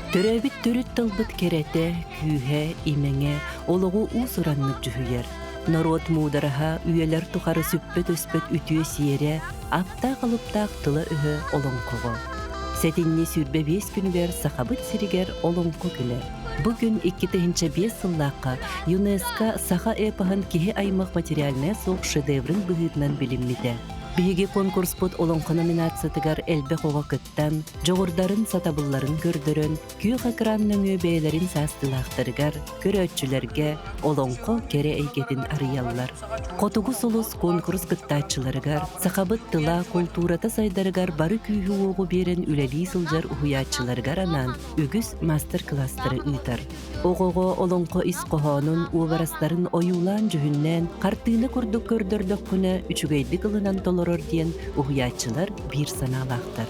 Төрөөбүт төрүт тылбыт кэрэтэ, күүһэ, имэҥэ олоҕу уус-ураннык дьүһүйэр. Норуот муудараһа үйэлэр тухары сүппэт-өспөт үтүө сиэрэ, аптаах-алыптаах тыла-өһө олоҥхоҕо. Сэтинньи 25 күнүгэр Сахабыт сиригэр Олоҥхо күнэ. Бу күн 2005 сыллаахха ЮНЕСКО саха эпоһын киһи аймах материальнай суох шедеврин быһыытынан билиммитэ. Биһиги конкурспут олоҥхо номинациятыгар элбэх оҕо кыттан, дьоҕурдарын, сатабылларын көрдөрөн, күөх экран нөҥүө бэйэлэрин саастыылаахтарыгар, көрөөччүлэргэ олоҥхо кэрэ эйгэтин арыйаллар. Хотугу сулус куонкурус кыттааччыларыгар, сахабыт тыла, култуурата сайдарыгар бары күүһү-уоҕу биэрэн үлэлии сылдьар уһуйааччыларыгар анаан үгүс маастар-кылаастары ыытар. Оҕоҕо олоҥхо ис хоһоонун, уобарастарын ойуулаан-дьүһүннээн, хартыына курдук көрдөрдөххүнэ үчүгэйдик ылынан толорор диэн уһуйааччылар биир санаалаахтар.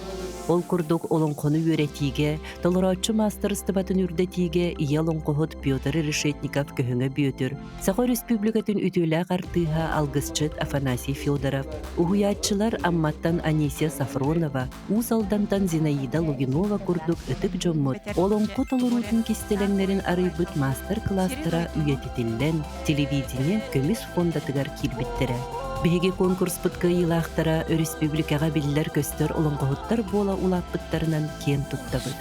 Ол курдук олоҥхону үөрэтиигэ, толорооччу маастарыстыбатын үрдэтиигэ ийэ олоҥхоһут Петр Решетников Көһөҥө Бүөтүр, Саха Өрөспүүбүлүкэтин үтүөлээх артыыһа алгысчыт Афанасий Федоров, уһуйааччылар Амматтан Анисия Сафронова, Уус Алдантан Зинаида Лугинова курдук ытык дьоммут олоҥхо толоруутун кистэлэҥнэрин арыйбыт маастар-кылаастара үйэтитиллэн, телевидение көмүс фондатыгар киирбиттэрэ. Биһиги конкурспут кыайыылаахтара өрөспүүбүлүкэҕэ биллэр-көстөр олоҥхоһуттар буола улааппыттарынан киэн туттабыт.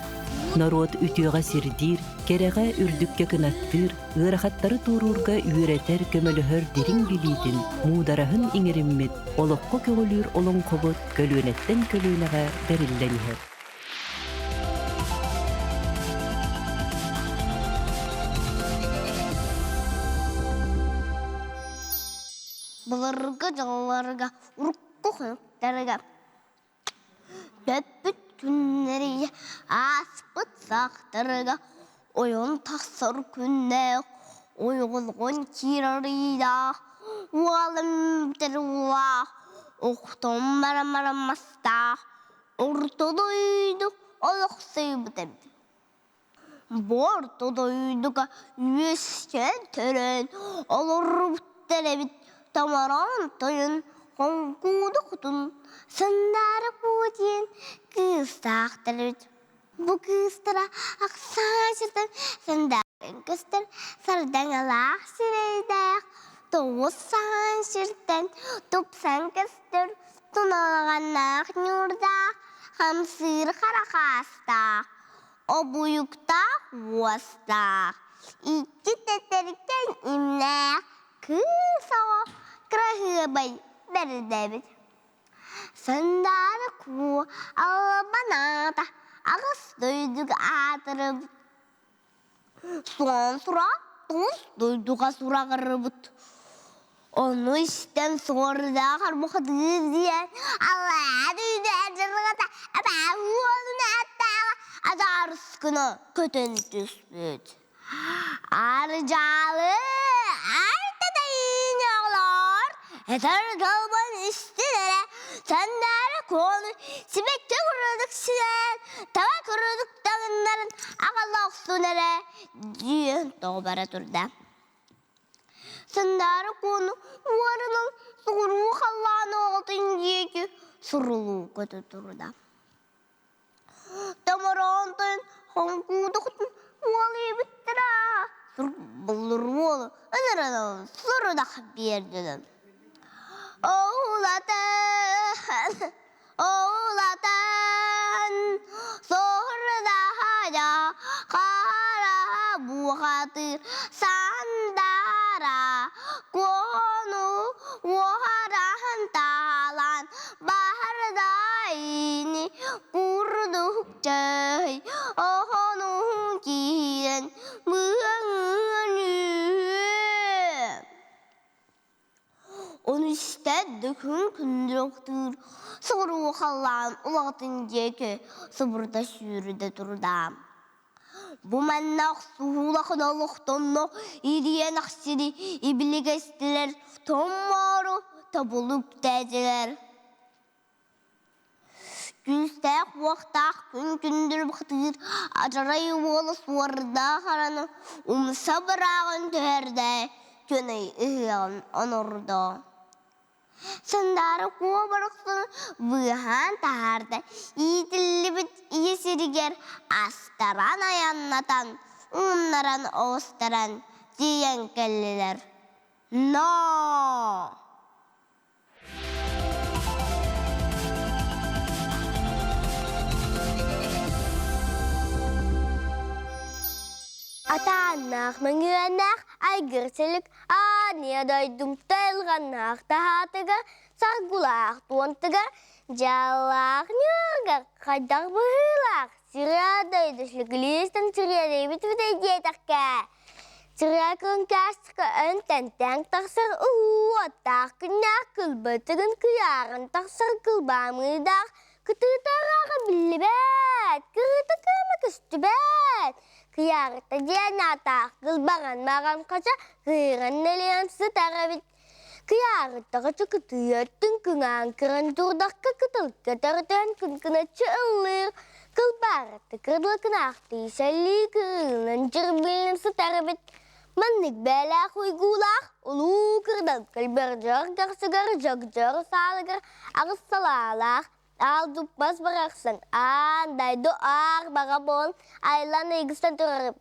Норуот үтүөҕэ сирдиир, кэрэҕэ үрдүккэ кынаттыыр, ыарахаттары туоруурга үөрэтэр, көмөлөһөр дириҥ билиитин, муудараһын иҥэриммит, олоххо көҕүлүүр олоҥхобут көлүөнэттэн көлүөнэҕэ бэриллэн иһэр. Былыргы дьылларга урукку хонуктарга Көппүт күннэри ааспыт сахтарга ойон тахсар күннээх уйгулгун киирарыйдаах уолум бүтэр уулаах охтон барамараммастаах орто дойду олохсуйбут эбит. Бу орто дойдуга үөскээн төрөөн олорбуттар эбит томороон тойон хоҥкууду хотун Сандаара Куо диэн кыыстаахтар эбит. Бу кыыстара ахсаан сиртэн Сандаара көстөр сардаҥалаах сирэйдээх, тоҕус саһаан сиртэн тупсан көстөр туналаҕаннаах ньуурдаах, хамсыыр хара хаастаах, Обуйуктаах уостаах, икки тэтэркэн имнээх кыыс оҕо кыраһыабай бэрдэбит. Сандаара куо албанаата аҕыс дойдуга аатырыбыт. Суон сура тоҕус дойдуга сураҕырбыт. Ону истэн суордаах арбахатыыр диэн аллараа дойду дьылҕата абаа уолун ааттааҕа адаарыскына көтөн түспүт. Ардьаалы артатайын оҕолоор этэр тылбын истин эрэ сандары куону сибэкки курдук сиэн таба курдук таҥыннарын аҕала охсун эрэ диэн тоҕо бара турда. Сандаара Куону уоранан соҕуруу халлаан оҕотун диэки сурулуу көтө турда. Томороонтон хоҥкуудухтун уолуйбуттара сурбуллур уолу ыныран сорудах биэрдилэр. Оулатан, оулатан, сордаһайа хара бухатыр сандара куону уораһын таалан баһардаини курдук чэй оһонуһун киирэн быаҥын Ону истээт дөхүн күндүрөхтүүр соҕуруу халлаан улаҕатын диэки субурута сүүрдэ турда. Бу манна охсуһуулахан олохтонно ириэнэх сири ибилигэстилэр, томмоору тобулу үктээтилэр. Күүстээх-уохтаах күн күндүл бухатыыр адьарай уола суордаах араны умса бырааҕын түһэрдэ, күнэй ыһыаҕын онордо. Сандаара куо барахсаны быыһаан таһаарда, иитиллибит ийэ сиригэр астаран айаннатан, ууннаран оҕустаран тиийэн кэллилэр. Ноо! Атааннаах, мөҥүөннээх, айгыр-силик аанньа дойдум тайылҕаннаах таһаатыгар, саргылаах туонтыгар, дьааллаах ньыыргар хайдах быһыылаах сирэ дойду сүгүлүүстэн сириэдэйбит бүтэй диэтэххэ, сирэ кыҥкаастыка өн-тэнтэҥ тахсар уһуу-уоттаах күннээх кылбытыгын кыйаарын тахсар кылбаамыыдаах Кытыыта ырааҕа биллибэт, кырыыта кыама көстүбэт. Кыйаарыта диэн аатаах кылбаҕан маҕан хача кыыран нэлийэн сытар эбит. Кыйаарыттаҕа чыкытыйыаттын кыҥаан кыран турдахха кытылга төрөтөөн кыҥкыначчы ыллыыр. Кылбаарыта кырдылыкынаахтыы сэллии кырыылан дьырбыйан сытар эбит. Маннык бээлээх уйгуулаах улуу кырдал көлбөрдьөр көхсүгэр дьогдьор саалыгар аҕыс салаалаах аал дуппас барахсан аан дойду аар баҕа буолан айлан ыйгыстан турарым.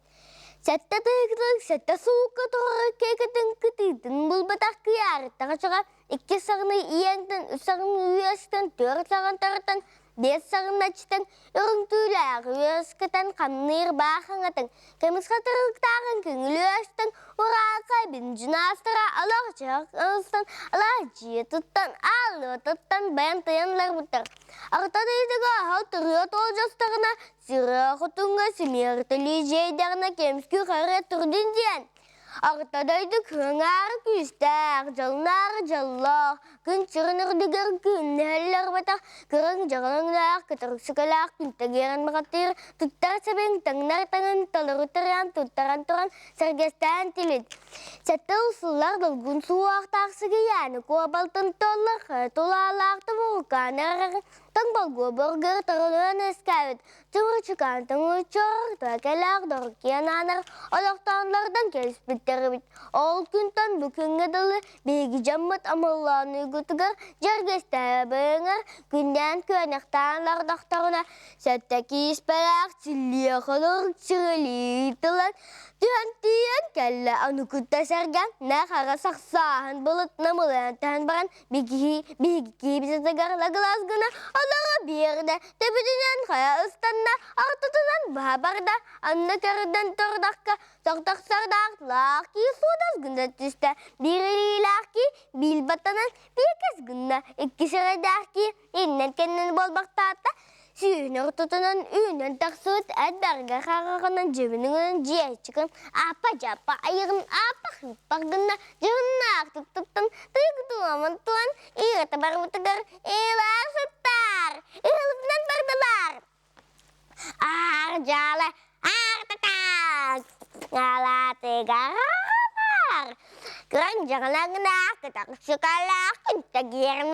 Сэттэ тыһыгытын сэттэ суукка турар кэкэтин кытыытын булбатах кыйаарыттаҕа чаҕа икки саҕыны иэнтэн, үс саҕыны үөстэн, түөрт саҕын тарытан, биэс саҕыначчытан, үрүҥ түүлээх үөскэтэн хамныыр баахаҥатын, көмүс хатырыктааҕын көҥүл үөстэн, ураакай бинжинаастара алах-чах ылсан, алаадьыйа туттан, ааллыа туттан байан тыйан барбыттар. Арта дойдуга аһал тырыа тоолдьостоҕуна, сырыа хотуҥҥа симиэртэлии дьиэйдэҕинэ кэмскүү харыа турдун диэн Орто дойду кыаҥаары күүстээх, дьоллоох дьоллоох, күн сирин үрдүгэр күннэһэллэрбэтэх, кырыҥ дьаҕылаҥнаах, кытарыксыкалаах күнтэгиэрин баҕатыыр, туттар сэбиҥ, таҥнар таҥын, толору тыраан, туттаран туран, сэргэстээн тилин. Сэттэ сыллар долгун суоҕахтаах сыгыйааны куобалтын толлор, тулаалаах тумулукаан эрэрин, тоҥ болгуо боргыр тарылыан үөскээбит, Чуҥурчукаан тоҥуйчор, кэлээх доруккиэн аанар олохтооннордон кэлиспиттэр эбит. Ол күнтэн бу күҥҥэ дылы биһиги дьоммут амыллааныгытыгар дьэргэстээбэҥэр күннээн күөнэхтээн лардахтарына сэттэ кииспэлээх силлиэхэлэр сирилии тылан түһэн тиийэн кэллэ анукутта сэргэн нахара сахсааһын былыт намылыйан түһэн баран Биһиги киһибитигэр лагылас гына олоро биэрдэ, төбөтүнэн хайа ыстанна, ортотунан быһа барда, анна көрдөн турдахха, сордох-сордоох лаах кии суудас гына түстэ, биир илиилээх кии биил баттанан биэкэс гынна, икки сирэйдээх кии иннэн-кэннин буолбахтаата, Сүүһүн ортотунан үүнэн тахсыбыт эт бэргэ хараҕынан дьүһүнүнэн дьиэччикин апа-дьапа айыгын аапах-ыыппах гына дьоһуннаахтык туттан тыйгытыламан туон иирэтэ барбытыгар ыылаах сыттаар ыһылытынан бардылар аар дьаала аар алаатыгар кыран дьаҕалаҥнаах кытарсыкалаах күнтэгиэрин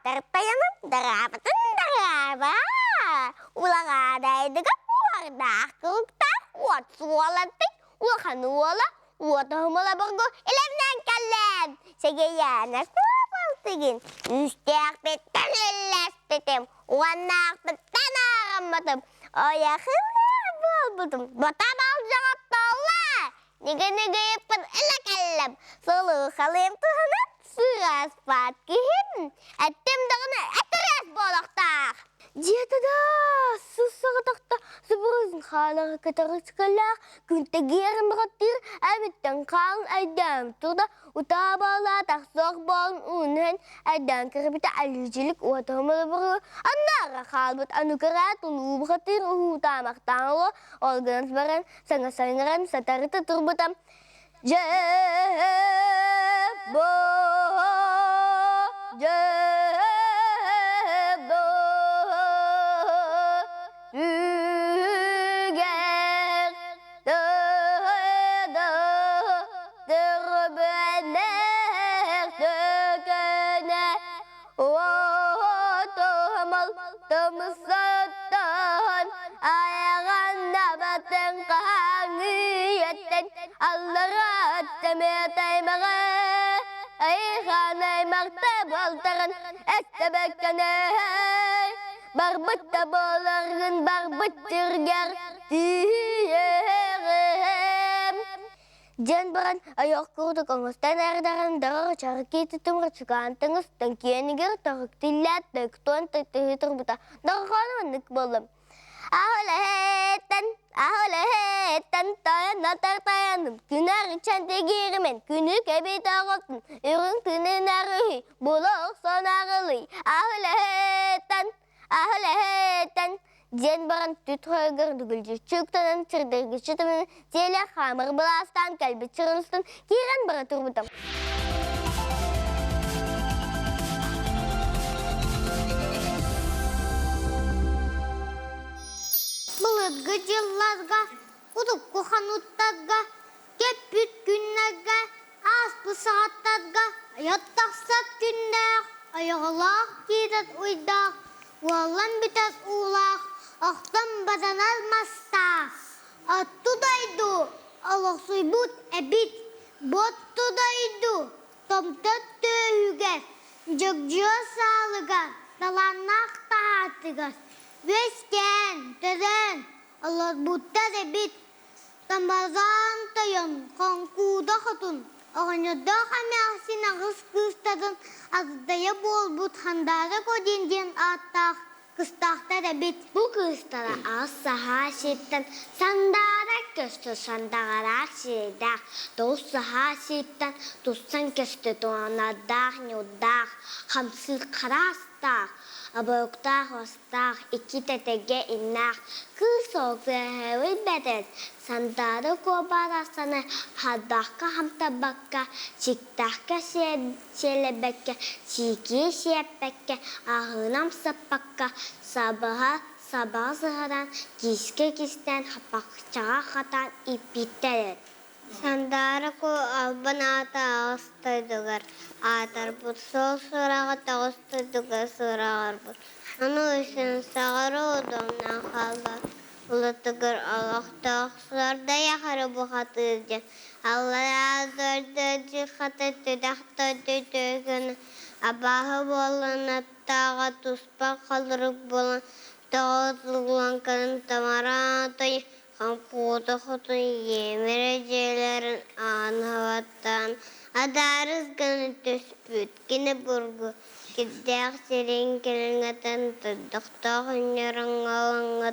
тартайанын дараабатын дарааба улаҕаадайдыга уордаах кылыктаах уот суолаттый улахан уола уот оһумала боргу илэмнээн кэллэм сэгэйээнэ суопалтыгын үстээхпиттэн үллэспитим уоннаахпыттан ааҕаммытым ойахын буолбутум ботам алдьаҕатталла Нигэнигийиппин ыла кэллим, сылыыхалыым туһунан сыаспат киһим, эттим даҕаны этэрээс буолуохтаах. Дьиэтэ да сыссаҕатахта субурузун хаалаҕа кытарыскалаах күнтэгиэрин баҕаттыыр эбиттэн хаалын айдаан турда утаабалаа тахсыах буолан уунуһан айдаан кырбыта алыычылык уотаһымалыбыры аннаара хаалбыт анукараа тулуу бухатыыр уһуутаамахтаан оло ол гынан баран саҥа саҥаран сатарыта турбута дьэ бо дьэ бо үгэр төрбөнөр төкөнө Уотуһумал тумсуттан айаҕаннабатын хаһаҥыйаттан аллара тэмэтаймаҕа. Айхан аймахта балтарын эстэбэккэнэһэй Барбыт да буоларгын барбыт сиргэр тиийэҕим Диэн баран ойох курдук оҥостон эрдэҕин дорор чарыкыы тутумар чукаан таҥастан киэнигэр тоһук тиллээт тыктуон тыһыы турбута дорҕоон маннык буоллум Аһылэһэттэн, аһылэһэттэн тайанатар тайаным, күнэр ичэн тигиримин, күнү кэбит оҕотун, үрүҥ тыынын арыһый, була охсон арылый, аһылэһэттэн, аһылэһэттэн, диэн баран түт хойгор дүгүлдьүччүктанан сирдэргиччи тымын тиэлэ хаамыр былаастаан кэлбит сирин киирэн бара турбутум. Былыргы дьылларга, урукку хонуктарга, көппүт күннэргэ, ааспыт саҕаттарга айар тахсар күннээх, ойоҕолоох киирэр уйдаах, уоллан бүтэр уулаах, охтон баданар мастаах, Отту дойду олохсуйбут эбит, Ботту дойду томтот түөһүгэр, Дьөгдьүө саалыгар, талааннаах таһаатыгар үөскээн, төрөөн олорбуттар эбит. Тамаран тойон, Хоҥкууда хотун, оҕонньордоох эмээхсин аҕыс кыыстарын ардайа буолбут Хандаара Кодин диэн ааттаах Кыстаахтар эбит. Бу кыыстара аҕыс саһаа сиртэн сандаара көстө сандаҕараах сирэйдээх, тоҕус саһаа сиртэн туссан көстө туонардаах ньуурдаах, хамсыыр хараастаах, оборуктаах уостаах, икки тэтэгэ иннээх кыыс ол кыаһыабый бэрт Сандаара куобарахсаны харбахха хамтарбакка, чиктээххэ сиэлэбэккэ, сиикийэ сиэппэккэ, аһыынан саппакка, сабаһа сабаҕа сыһаран, киискэ кистээн, хаппахчаҕа хатаан ииппиттэр эт. Сандаара Куо албан аата аҕыс дойдугар аатырбыт, суол сураҕа тоҕус дойдуга сураҕырбыт, ону үсүн саҕара удумнаан хаалбат Улатыгар олохтоох сордайах эрэ бухатыыр диэн аллараа дойду хата түдэх дойду түгэн абааһы буолан аттааҕа туспа холорук буолан тоҕо туллан кэлэн тамара той хомпуута хотун иэмэрэ дьиэлэрин аан хабаттаан адаарыс гына түспүт кини бургу Кирдээх сирин кэлиҥҥэтэн, тордохтоох өнньөрөҥҥө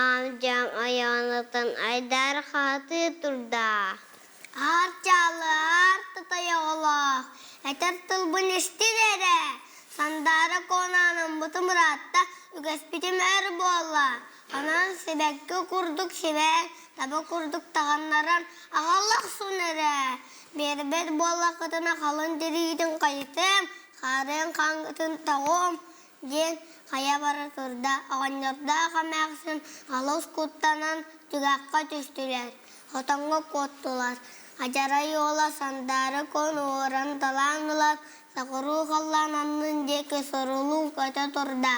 аам-дьаам айаанытан айдаара хаатыы турда. Аар чаалы, аар татайоҕолоох, этэр тылбын истин эрэ, Сандаара Куонаанаммытым ыраатта, үгэспитим өр буолла. Онон сибэкки курдук сибээн, таба курдук таҕыннаран аҕала охсун эрэ. Биэрбэт буоллаххытына халыҥ тириитин хайытыам, хаарыан хаҥытын тоҕуом диэн хайа бара турда. Оҕонньордоох эмээхсин алыс куттанан түгэххэ түстүлэр, хотоҥҥо куоттулар. Адьарай уола Сандаара Куон уоран талаан ылан, соҕуруу халлаан аннын диэки сурулуу көтө турда.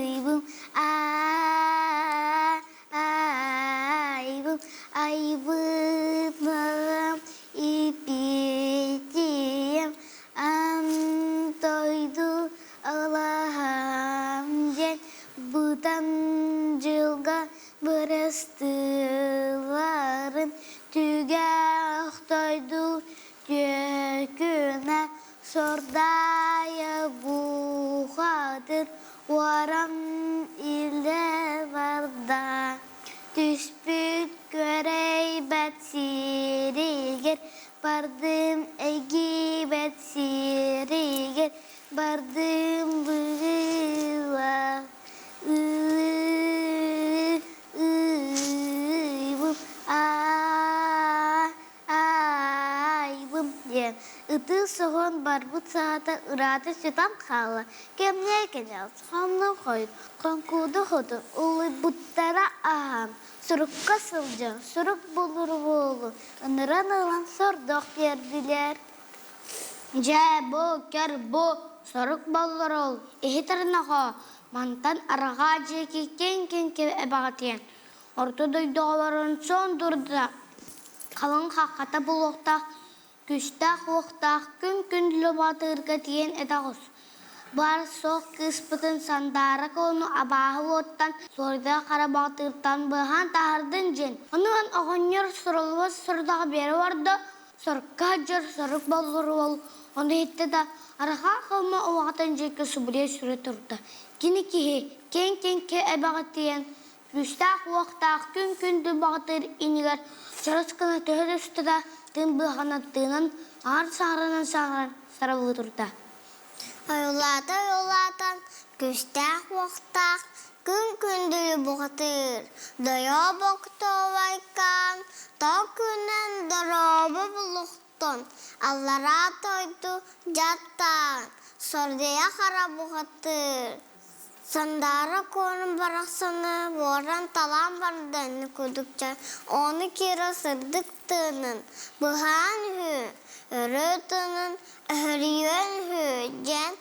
Ыйбым, айбым, айбытым, иппитиэм, ан дойду алаһам диэн бытан дьылга бырастыыларын түгэх дойду түөкүнэ Сордайа бухатыр уоран илэ барда, түспүт күөрэйбэт сиригэр бардым эгибэт сиригэр бардым быһыылаах ыйбым аа Айбым диэн ытыы соһон барбыт саҕата ыраата сүтэн хаалла. Кэмниэ кэнэҕэс хонно хойут хоҥкууда хотун улуйбуттара аһаан, сурукка сылдьан сурук булур буолу ыныран ылан сордох биэрдилэр. Дьэ, бу, көр бу, сорук боллор ол, иһит арнахо, мантан арҕаа дьиэки киҥ-киҥ эбэҕитиэн, орто дойду оҕолорун суон дурда. Халыҥ хаххата буолуохтаах, күүстээх-уохтаах күн-күндүлү баатыырга тиийэн этэ оҕус. Баар-суох кыыспытын Сандаара Куону абааһы уоттан, суордаах хара баатыыртан быыһаан таһаардын диэн. Онон оҕонньор суруллубат сорудаҕы биэрэ олордо, сорукка сылдьар сорук боллур уол ону иһиттэ да, арҕаа холмо уоҕатын дьиэкэ субуруйа сүрэ турда. Кини киһи киэҥ-киэҥкэ эбэҕэ тиийэн Күүстээх-уохтаах күн-күндү баҕатыыр иннигэр чорос гына төһө да устата тыын быһаҕынан тыынан, аҥар саҥаранан саҥаран саралыы турда. Ойуулаата-ойуулаатан күүстээх-уохтаах күн-күндүлү бухатыыр, дойоо боктуобайкаан, тоо күнэн дорообо булуохтун, аллараа дойду дьаттаан, сордуйа хара бухатыыр Сандаара куорун барахсаны буоран-талаан барда курдукча, ону киирэ сырдык тыынын быһаан үһү, өрө тыынын өһөрүйүөн үһү диэн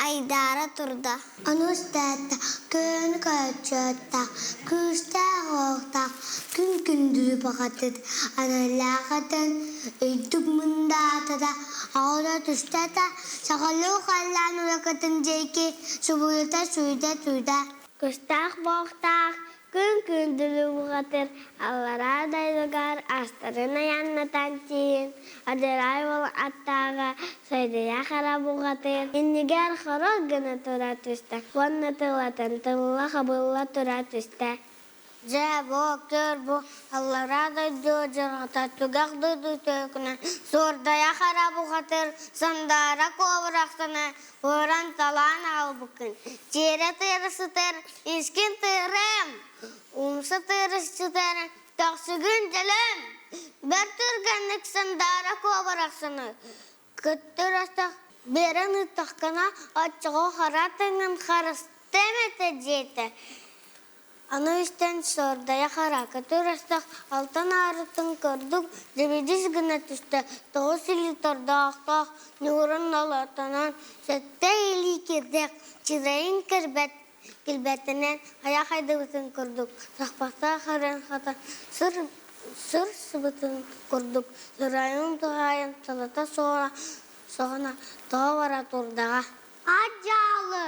айдаара турда. Ону истээт күн көччүөттэх, күүстээх уохтаах күн күндүлү баҕатыт, аналлаах атын өйдүк мындаата да, оҕото түстэ да, сахалыы халлаан улакытын диэки субуйута сүйдэ-сүйдэ. Кустаах буохтаах күн күндүлү бухатыр аллараа дойдугар астарын айаннатан тиийэн адырай уол аттааҕа сайдыйа хара бухатыр иннигэр хорох гына тура түстэ уонна тыллатан тылла хабылла тура түстэ. Дьэ, бу көр бу аллараа дойду дьарҕата түгэх дойду түөкүнэ суордайа хара бухатыр сандаара куобурахсана уоран-талаан аҕалбыккын тиэрэ тыыра сытар искин тыырыам умса тыыра сытар төхсүгүн дьэлэм бэрт түргэнник сандаара куобурахсаны кыттырастах биэрэн ыыттаххына оччоҕо хара тыҥын харыстыам этэ диэтэ. Аны истэн сордайа харака турастах алтан аарытын көрдүк дьэбидис гына түстэ, тоҕус илии тордоохтоох ньуурун нолотонон сэттэ илии кирдээх чырайын кэрбэт килбэтинэн айах айдыбытын курдук сахпахтаах харан хата сыр сыр сыбытын курдук сырайын туһаайан салата суоҕа соҕуна тоҕо бара турдаҕа. Адьаалы,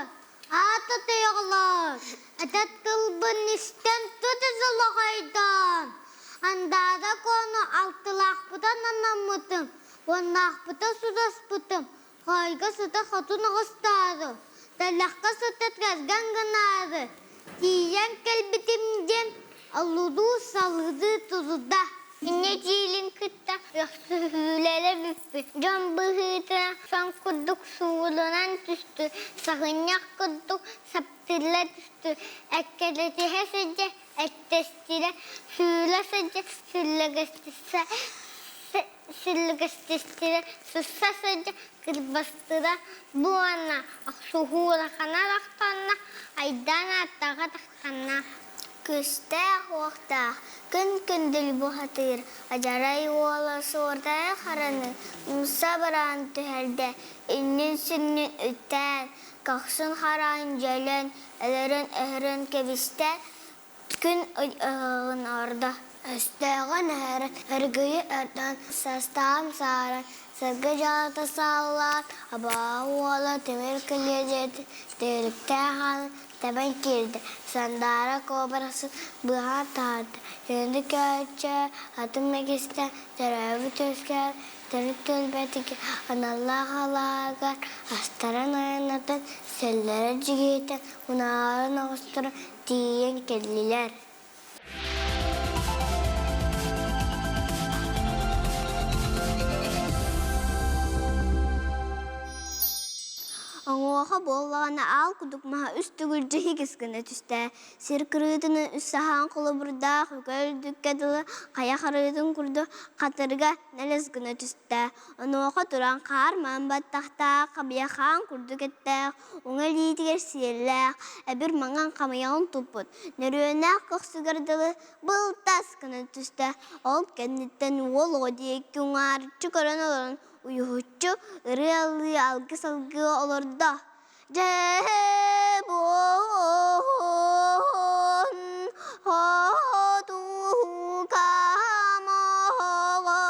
аата тойоҕолоор, этэр тылбын истэн тута солоҕойдоон, андаара куону алтылаахпытын анаммытым, уоннаахпыта судаспытым, хоойго сыта хотун оҕустаары, тэллэххэ сыта кэргэн гынаары, тиийэн кэлбитим диэн аллуруу салгыы турда. Инньэ диилин кытта өхсүһүүлэрэ бүппүт. Дьон быһыытынан сон курдук сууланан түстү, саҕынньах курдук саптылла түстү, эккирэтиһэ сылдьа эттэстилэ, сүүлэ сылдьа сүллэгэстисэ сүллэгэстистилэ, сысса сылдьа кырбастыра буолна, охсуһуулахана рахтанна, айдаан ааттааҕа тахханна. Күүстээх-уохтаах, күн күндүл бухатыыр, адьарай уола суордайа хараны умса бараан түһэрдэ, иннин сүнньүн үттээн, көхсүн хараан дьөлөн, өлөрөн-өһөрөн кэбистэ, күн ыһыҕын ордо. Өстөөҕүн өһөрөн, өргүйү өрдөөн, састаам сааран, сыргы дьаата сааллаан, абааһы уола тимир кэлиэдьиэтин түөрүктээх аанын тэбэн киирдэ, Сандаара куобарасын быыһаан таһаарда, Күндү көөччө атын мэгистэн төрөөбүт үөскээн төрүт түөлбэтигэр аналлаах алааһыгар астарын айаннатан, сэллэрэ дьигиһитэн, мунаарын оҕустаран тиийэн кэллилэр. Оҥуоха буоллаҕына аал кудук маһа үс төгүл дьиһигис гына түстэ. Сир кырыытынан үс саһаан холобурдаах үкэ үрдүккэ дылы хайа харыытын курдук хатырыга нэлэс гына түстэ. Онуоха туран хаар маҥан баттахтаах, хабыйахаан курдук эттээх, уҥа илиитигэр сиэллээх, эбир маҥан хамыйаҕын туппут, нөрүөннээх көхсүгэр дылы былтас гына түстэ. Ол кэнниттэн уол оҕо диэки уҥаарыччы көрөн олорон уйуһуччу ырыалыы алгыс алгыы олордо. Дьэ буон хотуукам оҕо.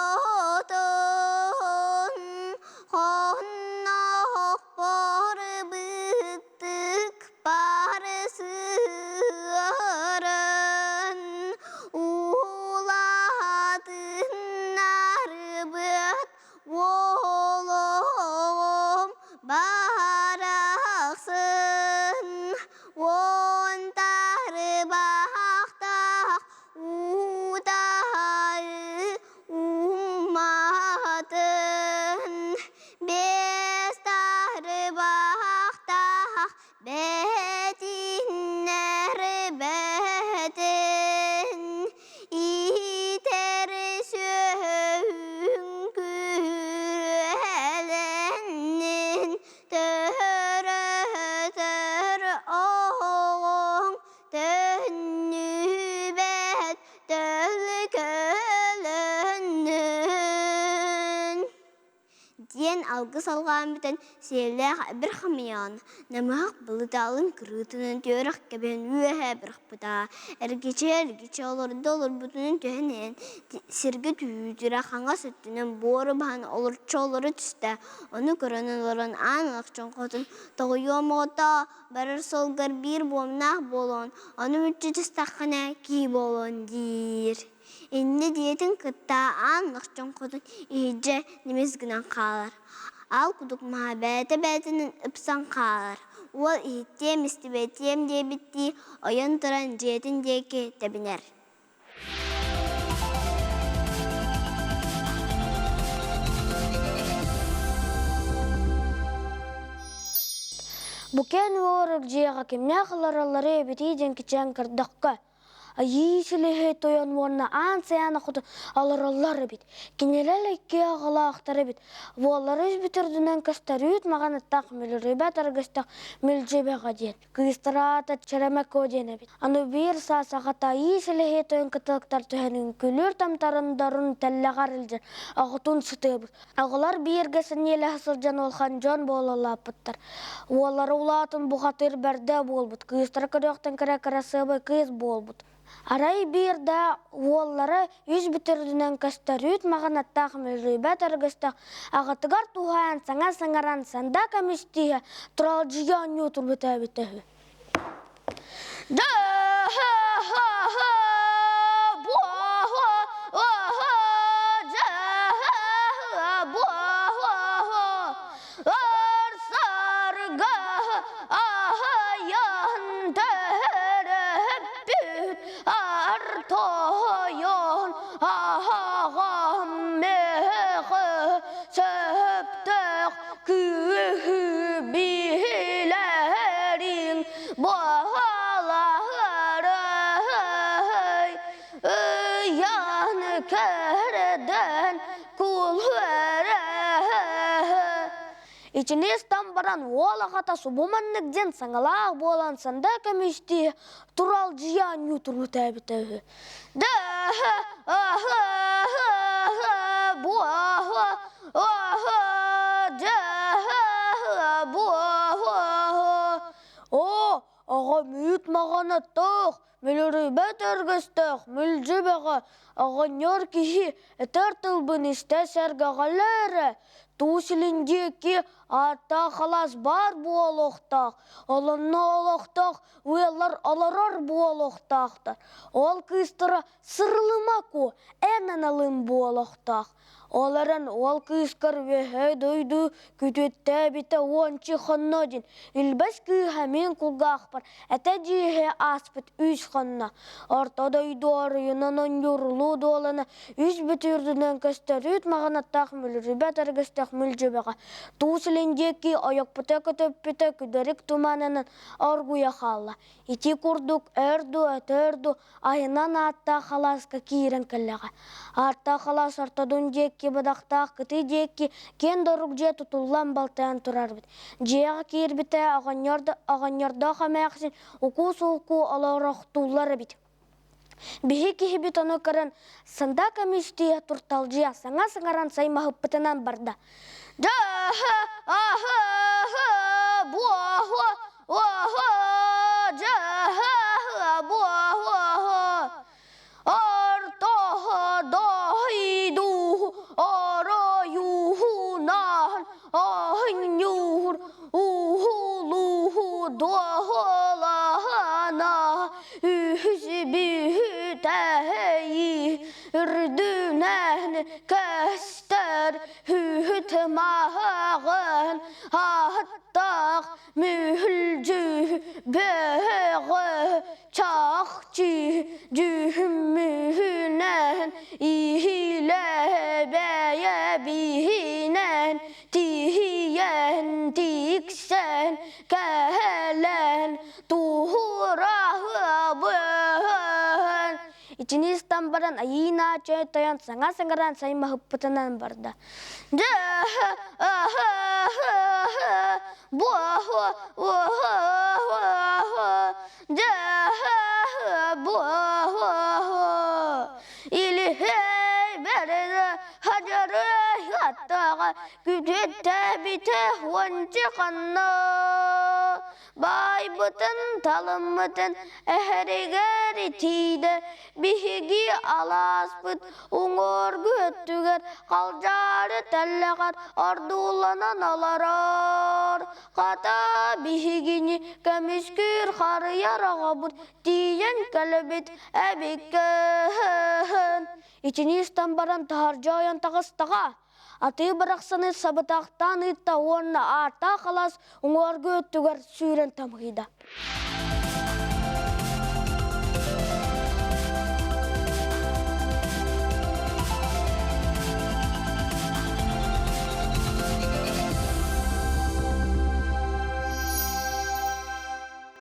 алгыс алҕаан бүтэн, сиэллээх эбир хамыйаҕын намыһах былытаалын кырыытынан түөрэх кэбиһэн үөһэ бырахпыта. Эргиччи-эргиччи олордо олорбутунан түһэн иһэн, сиргэ түүтүрэ хаҥас өттүнэн буору баһан олорчу олоро түстэ. Ону көрөн олорон аан алахчын хотун тоҕуйуом оҕото барар суолгар биир буомнаах буолуон, ону мүччү түстэххинэ кии буолуон диир. Инньэ диэтин кытта аан лахчын хотун иһирдьэ ньимис гынан хаалар. Аал кудук маһа бэйэтэ-бэйэтинэн ыпсан хаалар. Уол иһиттиэм, истибэтиэм диэбиттии ойон туран дьиэтин диэки тэбинэр. Бу кэн уорар дьиэҕэ кимнээх олороллоро эбитий диэн кичээн көрдөххө, Айыы силиһи тойон уонна аан сайаана хоту олороллор эбит. Кинилэр икки оҕолоохтор эбит. Уоллара үс үрдүнэн көстөрүүт маҕаныттах мүлүрүбэт аргыстах мүлдьүбэҕэ диэн. Кыыстара аата Чэрэмэко диэн эбит. Аны биир саас аҕата Айыы силиһи тойон кытылыктар түһэн үҥкүлүүр тамтарын дорун тэллэҕэр илдьэн оҕотун сытыабыт. Оҕолор бииргэ сэниэлэһэ сылдьан улахан дьон буола улааппыттар. Уоллара улаатан бухатыыр бэрдэ буолбут, кыыстара көрүөхтэн кэрэ кырасыабай кыыс буолбут. Арай биирдэ уоллара үс бүтүрдүнэн көстөрүүт маҕанаттаах мүлүрүйбэт аргыстаах аҕатыгар туһаайан саҥа саҥаран санда көмүстүүһэ туралдьыйа оонньуу турбута эбитэ үһү. Күүһү биһилэриҥ буолаарай, ыйан кэрдэн кулуэрэ. Итини истэн баран уол аҕата субу маннык диэн саҥалаах буолан санда көмүстүү туралдьыйа оонньуу турбута эбитэ үһү. Оо, оҕом үүт маҕана туох, мүлүрүйбэт өргөстөөх, мүлдьү бөҕө, оҕонньор киһи этэр тылбын истэ сэргэҕэлээ эрэ, туу силин диэки ааттаах алаас баар буолуохтаах, олонно олохтоох ыаллар олорор буолуохтаахтар. Ол кыыстара сырылыма куо, эн аналыҥ буолуохтаах. Ол эрэн ол кыыскар үөһээ дойду күтүөттээбитэ уонча хонно диэн Илбэс кыыһа мин кулгаахпар этэ дьиэһэ ааспыт үс хонно. Орто дойду оройунан онньуурулуу дуолана үс бүтүрдүнэн көстөрүүт маҕанаттаах мүлүрүбэт аргыстаах мүлдьүбэҕэ туус илин диэки ойокпута көтөппүтэ күдэрик туманынан оргуйа хаалла. Ити курдук өр дуу, өтөр дуу айынан ааттаах алааска киирэн кэллэҕэ. Ааттаах алаас ортодун диэки бадахтаах кытыы диэки киэн дорук дьиэ тутуллан балтайан турарбыт. Дьиэҕэ киирбитэ оҕонньордоох эмээхсин укуу-сулкуу олорохтууллар эбит. Биһи киһибит ону көрөн санда көмүстүү турталдьыйа саҥа саҥаран саймаһыппытынан барда. Үһүс бүтэһи үрдүнэн көстөр үһүт маһаҕын ааттаах мүлдьү бөҕө чахчы дьүһүммүһүнэн иһилэбэйэбиһинэн тиийэн тиксэн кэлэн Туһураһыабын. Итини истэн баран Айыына чөй тойон саҥа саҥаран саймаһыппытынан барда. Илиһэй бэрэ хадьары Тааттаҕа күтүөттээбитэ уонча ханна. Баайбытын талыммытын эһэригэр итиидэ биһиги алааспыт уҥуоргу өттүгэр халдьаары тэллэҕэр ордууланан олорор. Хата биһигини көмүскүүр харыйар оҕобут тиийэн кэлэбит эбиккин. Итини истэн баран таһырдьа ойон таҕыстаҕа. Атыы барахсаны сабытахтаан ыытта уонна аартаах алаас уҥуоргу өттүгэр сүүрэн тамыйда.